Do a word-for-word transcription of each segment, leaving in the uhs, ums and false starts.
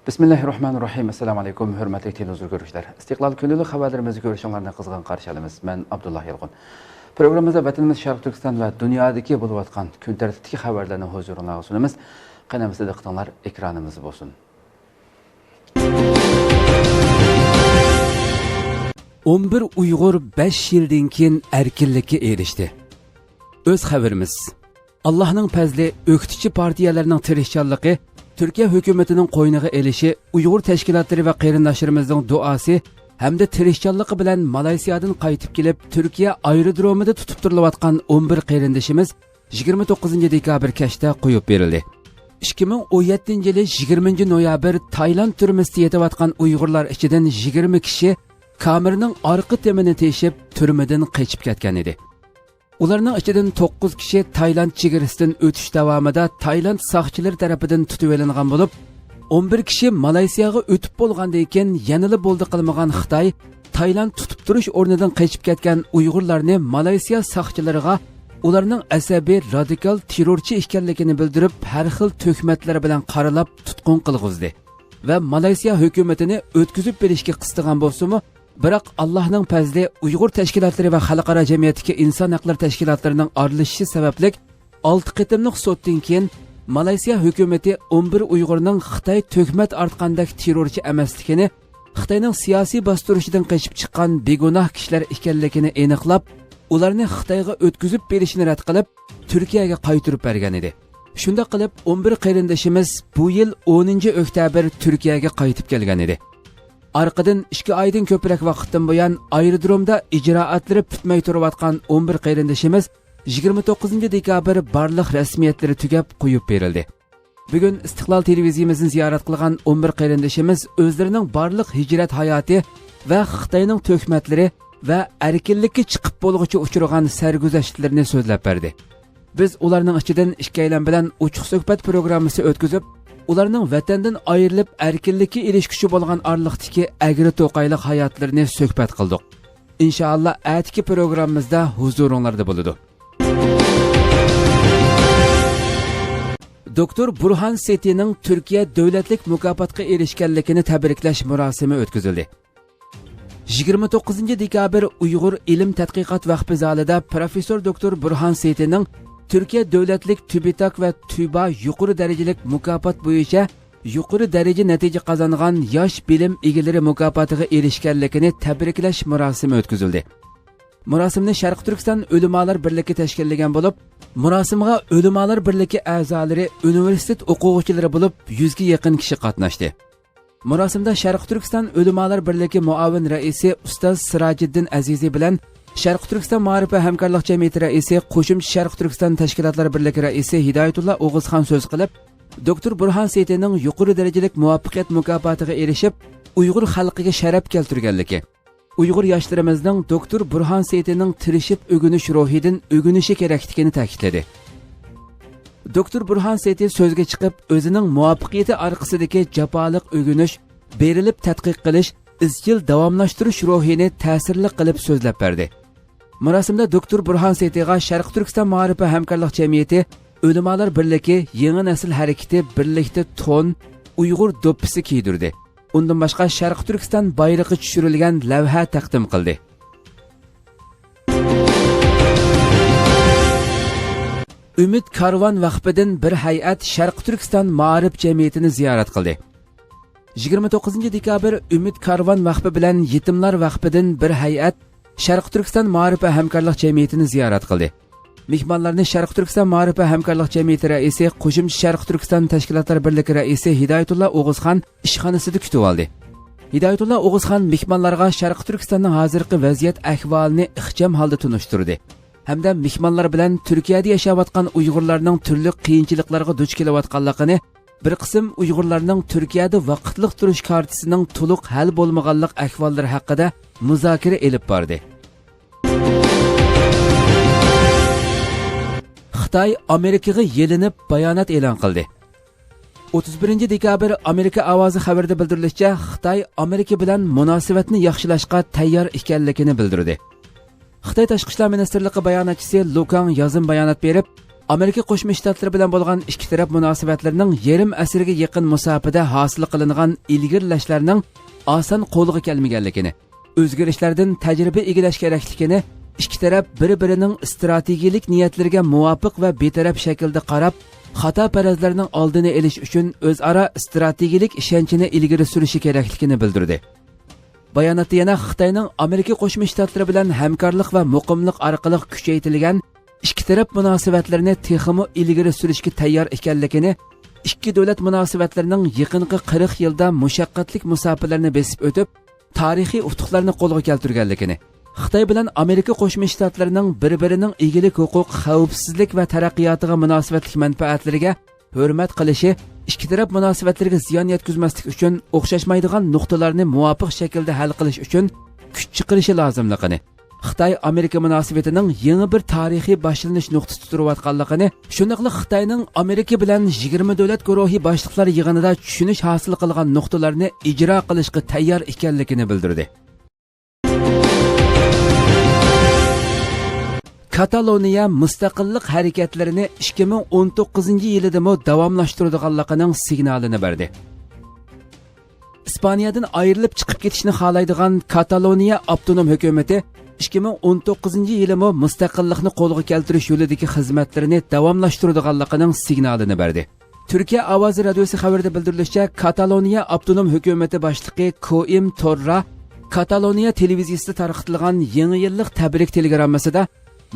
بىسمىللاھىررەھمانىررەھىم. ئەسسالامۇئەلەيكۇم، ھۆرمەتلىك تېلېۋىزور كۆرۈشلەر. ئىستىقلال كۈندىلىك خەۋەرلىرىمىزنى كۆرۈشۈڭلارنى قىزغىن قارشى ئالىمىز. مەن ئابدۇللا يالقۇن. پروگراممىمىزدا ۋەتىنىمىز شەرقىي تۈركىستان ۋە دۇنيادىكى بولۇۋاتقان كۈن تەرتىپتىكى خەۋەرلەرنى ھۇزۇرۇڭلارغا سۇنىمىز. قېنى ئەمىسە دىققىتىڭلار ئېكرانىمىزدا بولسۇن. ئون بىر ئۇيغۇر بەش يىلدىن كېيىن ئەركىنلىككە ئېرىشتى. ئۆز خەۋىرىمىز. ئاللاھنىڭ پەزلى، ئۆكتىچى پارتىيەلەرنىڭ تىرىشچانلىقى، تۈركىيە ھۆكۈمىتىنىڭ قوينىغا ئېلىشى، ئۇيغۇر تەشكىلاتلىرى ۋە قېرىنداشلىرىمىزنىڭ دۇئاسى ھەمدە تىرىشچانلىقى بىلەن مالايسىيادىن قايتىپ كېلىپ، تۈركىيە ئايرودرومىدا تۇتۇپ تۇرۇلۇۋاتقان ئون بىر قېرىندىشىمىز يىگىرمە توققۇزىنچى دېكابىر كەچتە قويۇپ بېرىلدى. ئىككى مىڭ ئون يەتتىنچى يىلى يىگىرمىنچى نويابىر تايلاند تۈرمىسىدە يېتىۋاتقان ئۇيغۇرلار ئىچىدىن يىگىرمە كىشى كامېرنىڭ ئارقا تېمىنى تېشىپ، تۈرمىدىن قېچىپ كەتكەن ئىدى. ئۇلارنىڭ ئىچىدىن توققۇز كىشى تايلاند چېگرىسىدىن ئۆتۈش داۋامىدا تايلاند ساقچىلىرى تەرىپىدىن تۇتۇۋېلىنغان بولۇپ، ئون بىر كىشى مالايسىياغا ئۆتۈپ بولغاندىن كېيىن يەنىلا بولدى قىلمىغان خىتاي تايلاند تۇتۇپ تۇرۇش ئورنىدىن قېچىپ كەتكەن ئۇيغۇرلارنى مالايسىيا ساقچىلىرىغا ئۇلارنىڭ ئەسەبىي رادىكال تېررورچى ئىكەنلىكىنى بىلدۈرۈپ، ھەر خىل تۆھمەتلەر بىلەن قارىلاپ تۇتقۇن قىلغۇزدى ۋە مالايسىيا ھۆكۈمىتىنى ئۆتكۈزۈپ بېرىشكە قىستىغان بولسىمۇ، بىراق، ئاللاھنىڭ پەزلى، ئۇيغۇر تەشكىلاتلىرى ۋە خەلقئارا جەمئىيەتتىكى ئىنسان ھەقلىرى تەشكىلاتلىرىنىڭ ئارىلىشىشى سەۋەبلىك، ئالتە قېتىملىق سوتتىن كېيىن، مالايسىيا ھۆكۈمىتى ئون بىر ئۇيغۇرنىڭ خىتاي تۆھمەت ئارتقاندەك تېررورچى ئەمەسلىكىنى، خىتاينىڭ سىياسىي باستۇرۇشىدىن قېچىپ چىققان بىگۇناھ كىشىلەر ئىكەنلىكىنى ئېنىقلاپ، ئۇلارنى خىتايغا ئۆتكۈزۈپ بېرىشنى رەت قىلىپ، تۈركىيەگە قايتۇرۇپ بەرگەن ئىدى. شۇنداق قىلىپ، ئون بىر قېرىندىشىمىز بۇ يىل ئونىنچى ئۆكتەبىر تۈركىيەگە قايتىپ كەلگەن ئىدى. ئارقىدىن ئىككى ئايدىن كۆپرەك ۋاقىتتىن بۇيان ئايرودرومدا ئىجرائاتلىرى پۈتمەي تۇرۇۋاتقان ئون بىر قېرىندىشىمىز يىگىرمە توققۇزىنچى دېكابىر بارلىق رەسمىيەتلىرى تۈگەپ قويۇپ بېرىلدى. بۈگۈن ئىستىقلال تېلېۋىزىيىمىزنى زىيارەت قىلغان ئون بىر قېرىندىشىمىز ئۆزلىرىنىڭ بارلىق ھىجرەت ھاياتى ۋە خىتاينىڭ تۆھمەتلىرى ۋە ئەركىنلىككە چىقىپ بولغۇچە ئۇچرىغان سەرگۈزەشتلىرىنى سۆزلەپ بەردى. بىز ئۇلارنىڭ ئىچىدىن ئىككىيلەن بىلەن ئوچۇق سۆھبەت پروگراممىسى ئۆتكۈزۈپ، ئۇلارنىڭ ۋەتەندىن ئايرىلىپ، ئەركىنلىككە ئېرىشكۈچى بولغان ئارىلىقتىكى ئەگرى-توقايلىق ھاياتلىرىنى سۆھبەت قىلدۇق. ئىنشائاللا، ئەتىكى پروگراممىمىزدا ھۇزۇرۇڭلاردا بولىدۇ. دوكتور بۇرھان سېتىنىڭ تۈركىيە دۆلەتلىك مۇكاپاتقا ئېرىشكەنلىكىنى تەبرىكلەش مۇراسىمى ئۆتكۈزۈلدى. يىگىرمە توققۇزىنچى دېكابىر ئۇيغۇر ئىلىم تەتقىقات ۋەقپى زالىدا پروفېسسور دوكتور بۇرھان سېتىنىڭ تۈركىيە دۆلەتلىك تۈبىتاك ۋە تۈبا يۇقىرى دەرىجىلىك مۇكاپات بويىچە يۇقىرى دەرىجە نەتىجە قازانغان ياش بىلىم ئىگىلىرى مۇكاپاتىغا ئېرىشكەنلىكىنى تەبرىكلەش مۇراسىمى ئۆتكۈزۈلدى. مۇراسىمنى شەرقىي تۈركىستان ئۆلىمالار بىرلىكى تەشكىللىگەن بولۇپ، مۇراسىمغا ئۆلىمالار بىرلىكى ئەزالىرى، ئۇنىۋېرسىتېت ئوقۇغۇچىلىرى بولۇپ يۈزگە يېقىن كىشى قاتناشتى. مۇراسىمدا شەرقىي تۈركىستان ئۆلىمالار بىرلىكى مۇئاۋىن رەئىسى ئۇستاز سىراجىددىن ئەزىزى بىلەن شەرقىي تۈركىستان مائارىپ ۋە ھەمكارلىق جەمئىيىتى رەئىسى، قوشۇمچە شەرقىي تۈركىستان تەشكىلاتلار بىرلىكى رەئىسى ھىدايەتۇللا ئوغۇزخان سۆز قىلىپ، دوكتور بۇرھان سېتىنىڭ يۇقىرى دەرىجىلىك مۇۋەپپەقىيەت مۇكاپاتىغا ئېرىشىپ، ئۇيغۇر خەلقىگە شەرەپ كەلتۈرگەنلىكى، ئۇيغۇر ياشلىرىمىزنىڭ دوكتور بۇرھان سېتىنىڭ تىرىشىپ ئۆگىنىش روھىدىن ئۆگىنىشى كېرەكلىكىنى تەكىتلىدى. دوكتور بۇرھان سېتى سۆزگە چىقىپ، ئۆزىنىڭ مۇۋەپپەقىيىتى ئارقىسىدىكى جاپالىق ئۆگىنىش، بېرىلىپ تەتقىق قىلىش، ئىزچىل داۋاملاشتۇرۇش روھىنى تەسىرلىك قىلىپ سۆزلەپ بەردى. مۇراسىمدا دوكتور بۇرھان سېتىغا شەرقىي تۈركىستان مائارىپ ۋە ھەمكارلىق جەمئىيىتى، ئۆلىمالار بىرلىكى، يېڭى نەسىل ھەرىكىتى بىرلىكتە تون، ئۇيغۇر دوپپىسى كىيدۈردى. ئۇندىن باشقا، شەرقىي تۈركىستان بايرىقى چۈشۈرۈلگەن لەۋھە تەقدىم قىلدى. ئۈمىد كارۋان ۋەقپىدىن بىر ھەيئەت شەرقىي تۈركىستان مائارىپ جەمئىيىتىنى زىيارەت قىلدى. يىگىرمە توققۇزىنچى دېكابىر ئۈمىد كارۋان ۋەقپى بىلەن يېتىملار ۋەقپىدىن بىر ھەيئەت شەرقىي تۈركىستان مائارىپ ۋە ھەمكارلىق جەمئىيىتىنى زىيارەت قىلدى. مېھمانلارنى شەرقىي تۈركىستان مائارىپ ۋە ھەمكارلىق جەمئىيىتى رەئىسى، قوشۇمچە شەرقىي تۈركىستان تەشكىلاتلار بىرلىكى رەئىسى ھىدايەتۇللا ئوغۇزخان ئىشخانىسىدا كۈتۈۋالدى. ھىدايەتۇللا ئوغۇزخان مېھمانلارغا شەرقىي تۈركىستاننىڭ ھازىرقى ۋەزىيەت ئەھۋالىنى ئىخچام ھالدا تونۇشتۇردى ھەمدە مېھمانلار بىلەن تۈركىيەدە ياشاۋاتقان ئۇيغۇرلارنىڭ تۈرلۈك قىيىنچىلىقلارغا دۇچ كېلىۋاتقانلىقىنى، بىر قىسىم ئۇيغۇرلارنىڭ تۈركىيەدە ۋاقىتلىق تۇرۇش كارتىسىنىڭ تولۇق ھەل بولمىغانلىق ئەھۋاللىرى ھەققىدە مۇزاكىرە ئېلىپ باردى. خىتاي ئامېرىكىغا يېلىنىپ بايانات ئېلان قىلدى. ئوتتۇز بىرىنچى دېكابىر ئامېرىكا ئاۋازى خەۋىرىدە بىلدۈرۈلۈشىچە، خىتاي ئامېرىكا بىلەن مۇناسىۋەتنى ياخشىلاشقا تەييار ئىكەنلىكىنى بىلدۈردى. خىتاي تاشقى ئىشلار مىنىستىرلىقى باياناتچىسى لۇ كاڭ يازما بايانات بېرىپ، ئامېرىكا قوشما شتاتلىرى بىلەن بولغان ئىككى تەرەپ مۇناسىۋەتلىرىنىڭ يېرىم ئەسىرگە يېقىن مۇساپىدە ھاسىل قىلىنغان ئىلگىرىلەشلەرنىڭ ئاسان قولغا كەلمىگەنلىكىنى، ئۆزگىرىشلەردىن تەجرىبە ئىگىلەش كېرەكلىكىنى، ئىككى تەرەپ بىر-بىرىنىڭ ئىستراتېگىيىلىك نىيەتلىرىگە مۇۋاپىق ۋە بىتەرەپ شەكىلدە قاراپ، خاتا پەرەزلەرنىڭ ئالدىنى ئېلىش ئۈچۈن ئۆزئارا ئىستراتېگىيىلىك ئىشەنچىنى ئىلگىرى سۈرۈشى كېرەكلىكىنى بىلدۈردى. باياناتتا يەنە خىتاينىڭ ئامېرىكا قوشما شتاتلىرى بىلەن ھەمكارلىق ۋە مۇقىملىق ئارقىلىق كۈچەيتىلگەن ئىككى تەرەپ مۇناسىۋەتلىرىنى تېخىمۇ ئىلگىرى سۈرۈشكە تەييار ئىكەنلىكىنى، ئىككى دۆلەت مۇناسىۋەتلىرىنىڭ يېقىنقى قىرىق يىلدا مۇشەققەتلىك مۇساپىلەرنى بېسىپ ئۆتۈپ، تارىخىي ئۇتۇقلارنى قولغا كەلتۈرگەنلىكىنى، خىتاي بىلەن ئامېرىكا قوشما شتاتلىرىنىڭ بىر-بىرىنىڭ ئىگىلىك ھوقۇق، خەۋپسىزلىك ۋە تەرەققىياتىغا مۇناسىۋەتلىك مەنپەئەتلىرىگە ھۆرمەت قىلىشى ئىككى تەرەپ مۇناسىۋەتلىرىگە زىيان يەتكۈزمەسلىك ئۈچۈن ئوخشاشمايدىغان نۇقتىلارنى مۇۋاپىق شەكىلدە ھەل قىلىش ئۈچۈن كۈچ چىقىرىشى لازىملىقىنى، خىتاي ئامېرىكا مۇناسىۋىتىنىڭ يېڭى بىر تارىخىي باشلىنىش نۇقتىسىدا تۇرۇۋاتقانلىقىنى، شۇنداقلا خىتاينىڭ ئامېرىكا بىلەن يىگىرمە دۆلەت گۇرۇھى باشلىقلار يىغىنىدا چۈشىنىش ھاسىل قىلغان نۇقتىلارنى ئىجرا قىلىشقا تەييار ئىكەنلىكىنى بىلدۈردى. كاتالونىيە مۇستەقىللىق ھەرىكەتلىرىنى ئىككى مىڭ ئون توققۇزىنچى يىلىدىمۇ داۋاملاشتۇرىدىغانلىقىنىڭ سىگنالىنى بەردى. ئىسپانىيەدىن ئايرىلىپ چىقىپ كېتىشنى خالايدىغان كاتالونىيە ئاپتونوم ھۆكۈمىتى ئىككى مىڭ ئون توققۇزىنچى يىلىمۇ مۇستەقىللىقنى قولغا كەلتۈرۈش يولىدىكى خىزمەتلىرىنى داۋاملاشتۇرىدىغانلىقىنىڭ سىگنالىنى بەردى. تۈركىيە ئاۋازى رادىيوسى خەۋىرىدە بىلدۈرۈلۈشىچە، كاتالونىيە ئاپتونوم ھۆكۈمىتى باشلىقى كوئىم توررا كاتالونىيە تېلېۋىزىيىسىدە تارقىتىلغان يېڭى يىللىق تەبرىك تېلېگراممىسىدا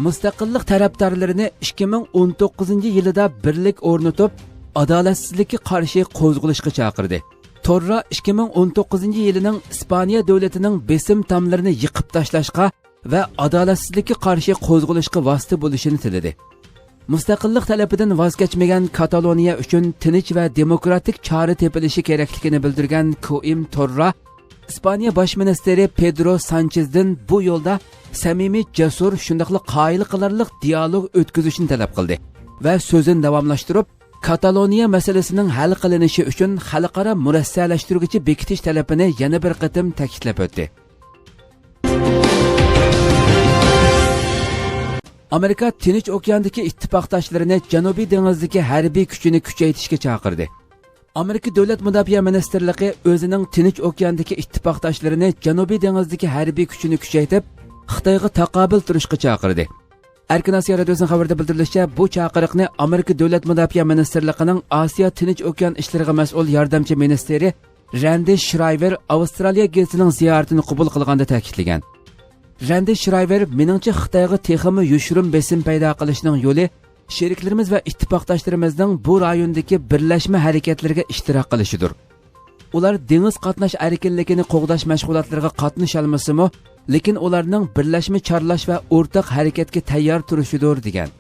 مۇستەقىللىق تەرەپدارلىرىنى ئىككى مىڭ ئون توققۇزىنچى يىلىدا بىرلىك ئورنىتىپ، ئادالەتسىزلىككە قارشى قوزغىلىشقا چاقىردى. توررا ئىككى مىڭ ئون توققۇزىنچى يىلىنىڭ ئىسپانىيە دۆلىتىنىڭ بېسىم تاملىرىنى يىقىپ تاشلاشقا ۋە ئادالەتسىزلىككە قارشى قوزغىلىشقا ۋاسىتە بولۇشىنى تىلىدى. مۇستەقىللىق تەلىپىدىن ۋاز كەچمىگەن كاتالونىيە ئۈچۈن تىنچ ۋە دېموكراتىك چارە تېپىلىشى كېرەكلىكىنى بىلدۈرگەن كوئىم توررا، ئىسپانىيە باش مىنىستىرى پېدرو سانچېزدىن بۇ يولدا سەمىمىي، جەسۇر، شۇنداقلا قايىل قىلارلىق دىيالوگ ئۆتكۈزۈشنى تەلەپ قىلدى ۋە سۆزىنى داۋاملاشتۇرۇپ، كاتالونىيە مەسىلىسىنىڭ ھەل قىلىنىشى ئۈچۈن خەلقئارا مۇرەسسەلەشتۈرگۈچى بېكىتىش تەلىپىنى يەنە بىر قېتىم تەكىتلەپ ئۆتتى. ئامېرىكا تىنچ ئوكياندىكى ئىتتىپاقداشلىرىنى جەنۇبىي دېڭىزدىكى ھەربىي كۈچىنى كۈچەيتىشكە چاقىردى. ئامېرىكا دۆلەت مۇداپىئە مىنىستىرلىقى ئۆزىنىڭ تىنچ ئوكياندىكى ئىتتىپاقداشلىرىنى جەنۇبىي دېڭىزدىكى ھەربىي كۈچىنى كۈچەيتىپ، خىتايغا تاقابىل تۇرۇشقا چاقىردى. ئەركىن ئاسىيا رادىيوسىنىڭ خەۋىرىدە بىلدۈرۈلۈشىچە، بۇ چاقىرىقنى ئامېرىكا دۆلەت مۇداپىئە مىنىستىرلىقىنىڭ ئاسىيا تىنچ ئوكيان ئىشلىرىغا مەسئۇل ياردەمچى مىنىستىرى رەندى شرايۋېر ئاۋسترالىيە گېزىتىنىڭ زىيارىتىنى قوبۇل قىلغاندا تەكىتلىگەن. رەندى شرايۋېر، مېنىڭچە، خىتايغا تېخىمۇ يوشۇرۇن بېسىم پەيدا قىلىشنىڭ يولى شېرىكلىرىمىز ۋە ئىتتىپاقداشلىرىمىزنىڭ بۇ رايوندىكى بىرلەشمە ھەرىكەتلىرىگە ئىشتىراك قىلىشىدۇر. ئۇلار دېڭىز قاتناش ئەركىنلىكىنى قوغداش مەشغۇلاتلىرىغا قاتنىشالمىسىمۇ، لېكىن ئۇلارنىڭ بىرلەشمە چارلاش ۋە ئورتاق ھەرىكەتكە تەييار تۇرۇشىدۇر، دېگەن.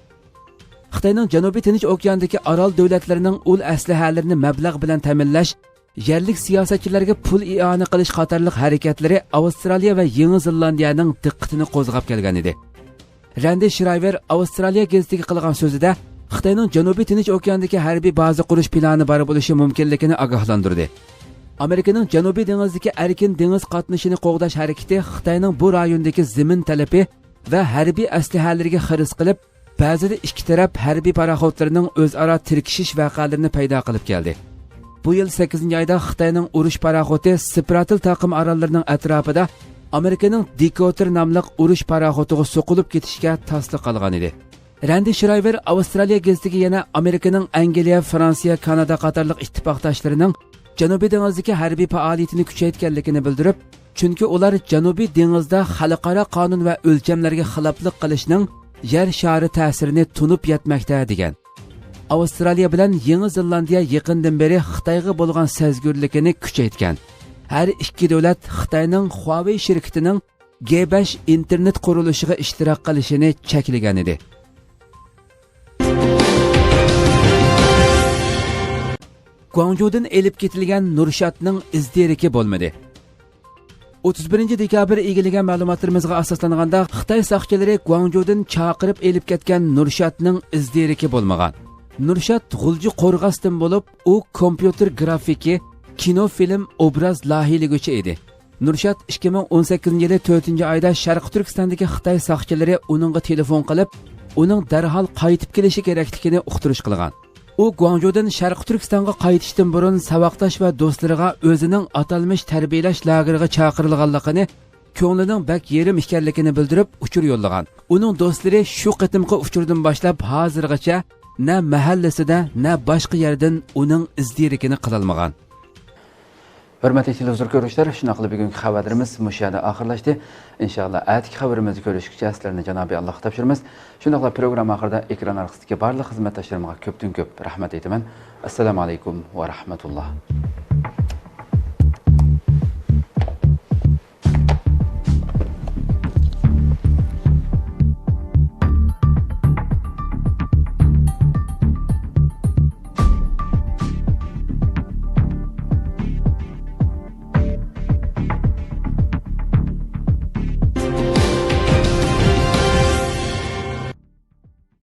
خىتاينىڭ جەنۇبىي تىنچ ئوكياندىكى ئارال دۆلەتلىرىنىڭ ئۇل ئەسلىھەلىرىنى مەبلەغ بىلەن تەمىنلەش، يەرلىك سىياسەتچىلەرگە پۇل ئىئانە قىلىش قاتارلىق ھەرىكەتلىرى ئاۋسترالىيە ۋە يېڭى زېلاندىيەنىڭ دىققىتىنى قوزغاپ كەلگەن ئىدى. رەندى شرايۋېر ئاۋسترالىيە گېزىتىگە قىلغان سۆزىدە، خىتاينىڭ جەنۇبىي تىنچ ئوكياندىكى ھەربىي بازا قۇرۇش پىلانى بار بولۇشى مۇمكىنلىكىنى ئاگاھلاندۇردى. ئامېرىكىنىڭ جەنۇبىي دېڭىزدىكى ئەركىن دېڭىز قاتنىشىنى قوغداش ھەرىكىتى خىتاينىڭ بۇ رايوندىكى زېمىن تەلىپى ۋە ھەربىي ئەسلىھەلىرىگە خىرىس قىلىپ، بەزىدە ئىككى تەرەپ ھەربىي پاراخوتلىرىنىڭ ئۆزئارا تىركىشىش ۋەقەلىرىنى پەيدا قىلىپ كەلدى. بۇ يىل سەككىزىنچى ئايدا خىتاينىڭ ئۇرۇش پاراخوتى سىپراتىل تاقىم ئاراللىرىنىڭ ئەتراپىدا ئامېرىكىنىڭ دىكوتېر ناملىق ئۇرۇش پاراخوتىغا سوقۇلۇپ كېتىشكە تاسلا قالغان ئىدى. رەندى شرايۋېر ئاۋسترالىيە گېزىتىگە يەنە ئامېرىكىنىڭ ئەنگلىيە، فرانسىيە، كانادا قاتارلىق ئىتتىپاقداشلىرىنىڭ جەنۇبىي دېڭىزدىكى ھەربىي پائالىيىتىنى كۈچەيتكەنلىكىنى بىلدۈرۈپ، چۈنكى ئۇلار جەنۇبىي دېڭىزدا خەلقئارا قانۇن ۋە ئۆلچەملەرگە خىلاپلىق قىلىشنىڭ يەر شارى تەسىرىنى تونۇپ يەتمەكتە، دېگەن. ئاۋسترالىيە بىلەن يېڭى زېلاندىيە يېقىندىن بېرى خىتايغا بولغان سەزگۈرلۈكىنى كۈچەيتكەن. ھەر ئىككى دۆلەت خىتاينىڭ خۇاۋېي شىركىتىنىڭ گې بەش ئىنتېرنېت قۇرۇلۇشىغا ئىشتىراك قىلىشىنى چەكلىگەن ئىدى. گۇاڭجۇدىن ئېلىپ كېتىلگەن نۇرشاتنىڭ ئىز دېرىكى بولمىدى. ئوتتۇز بىرىنچى دېكابىر ئىگىلىگەن مەلۇماتلىرىمىزغا ئاساسلانغاندا، خىتاي ساقچىلىرى گۇاڭجۇدىن چاقىرىپ ئېلىپ كەتكەن نۇرشاتنىڭ ئىز دېرىكى بولمىغان. نۇرشات غۇلجا قورغاستىن بولۇپ، ئۇ كومپيۇتېر گرافىكى، كىنو، فىلىم، ئوبراز لايىھىلىگۈچى ئىدى. نۇرشات ئىككى مىڭ ئون سەككىزىنچى يىلى تۆتىنچى ئايدا شەرقىي تۈركىستاندىكى خىتاي ساقچىلىرى ئۇنىڭغا تېلېفون قىلىپ، ئۇنىڭ دەرھال قايتىپ كېلىشى كېرەكلىكىنى ئۇقتۇرۇش قىلغان. ئۇ گۇاڭجۇدىن شەرقىي تۈركىستانغا قايتىشتىن بۇرۇن ساۋاقداش ۋە دوستلىرىغا ئۆزىنىڭ ئاتالمىش تەربىيەلەش لاگېرىغا چاقىرىلغانلىقىنى، كۆڭلىنىڭ بەك يېرىم ئىكەنلىكىنى بىلدۈرۈپ ئۇچۇر يوللىغان. ئۇنىڭ دوستلىرى شۇ قېتىمقى ئۇچۇردىن باشلاپ ھازىرغىچە نە مەھەللىسىدە، نە باشقا يەردىن ئۇنىڭ ئىز دېرىكىنى قىلالمىغان. ھۆرمەتلىك تېلېۋىزور كۆرۈشلەر، شۇنداقلا بۈگۈنكى خەۋەرلىرىمىز مۇشۇ يەردە ئاخىرلاشتى. ئىنشائاللا، ئەتىكى خەۋىرىمىزدە كۆرۈشكىچە سىلەرنى جانابى ئاللاغا تاپشۇرىمىز. شۇنداقلا پروگرامما ئاخىرىدا ئېكران ئارقىسىدىكى بارلىق خىزمەتداشلىرىمغا كۆپتىن كۆپ رەھمەت ئېيتىمەن. ئەسسالامۇ ئەلەيكۇم ۋە رەھمەتۇللا.